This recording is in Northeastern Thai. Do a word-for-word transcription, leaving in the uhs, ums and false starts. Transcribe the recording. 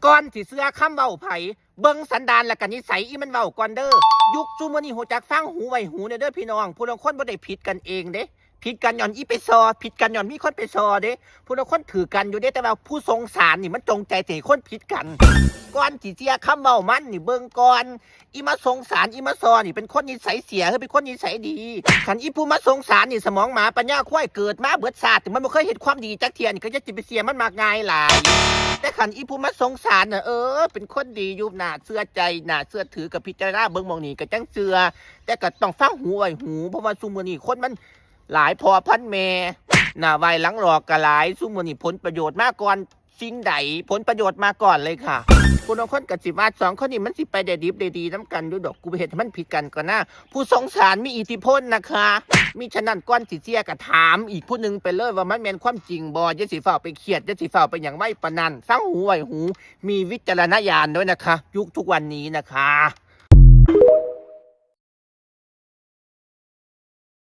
ก่อนสิเชื่อคำเว้าไผ เบิ่งสันดานและกะนิสัยอีมันเว้าก่อนเด้อ ยุคซุมื้อนี้ฮู้จักฟังหูไว้หูแหน่เด้อพี่น้อง ผู้ลางคนบ่ได้ผิดกันเองเด้ ผิดกันย้อนอีไปซอ ผิดกันย้อนมีคนไปซอเด้ ผู้ลางคนถือกันอยู่เด้ แต่ว่าผู้สงสารนี่มันจงใจสิให้คนผิดกัน ก่อนสิเชื่อคำเว้ามันนี่เบิ่งก่อน อีมาสงสารอีมาซอนี่เป็นคนนิสัยเสียหรือเป็นคนนิสัยดี คันอีผู้มาสงสารนี่สมองหมาปัญญาควาย เกิดมาเบิดชาติมันบ่เคยเฮ็ดความดีจักเทื่อนี่ก็อย่าสิไปเชื่อมันมากง่ายหลาย แต่คันอีผู้มาสงสารน่ะ เออ เป็นคนดีอยู่ น่าเชื่อใจ น่าเชื่อถือ ก็พิจารณาเบิ่งหม่องนี้ก็จั่งเชื่อ แต่ก็ต้องฟังหูไว้หู เพราะว่าซุมื้อนี้คนมันหลายพ่อพันแม่ หน้าไหว้หลังหลอกก็หลาย ซุมื้อนี้ผลประโยชน์มาก่อนสิ่งใด ผลประโยชน์มาก่อนเลยค่ะ ผู้ลางคนก็สิว่าสองคนนี้มันสิไปได้ดิบได้ดีนำกันอยู่ดอก กูไปเฮ็ดให้มันผิดกันก่อนนะ ผู้สงสารมีอิทธิพลนะคะ มิฉะนั้นก่อนสิเชื่อก็ถามอีกผู้หนึ่งไปเลยว่ามันแม่นความจริงบ่ อย่าสิฟ้าวไปเครียด อย่าสิฟ้าวไปหยังไวปานนั้น ฟังหูไว้หู มีวิจารณญาณด้วยนะคะ ยุคทุกวันนี้นะคะ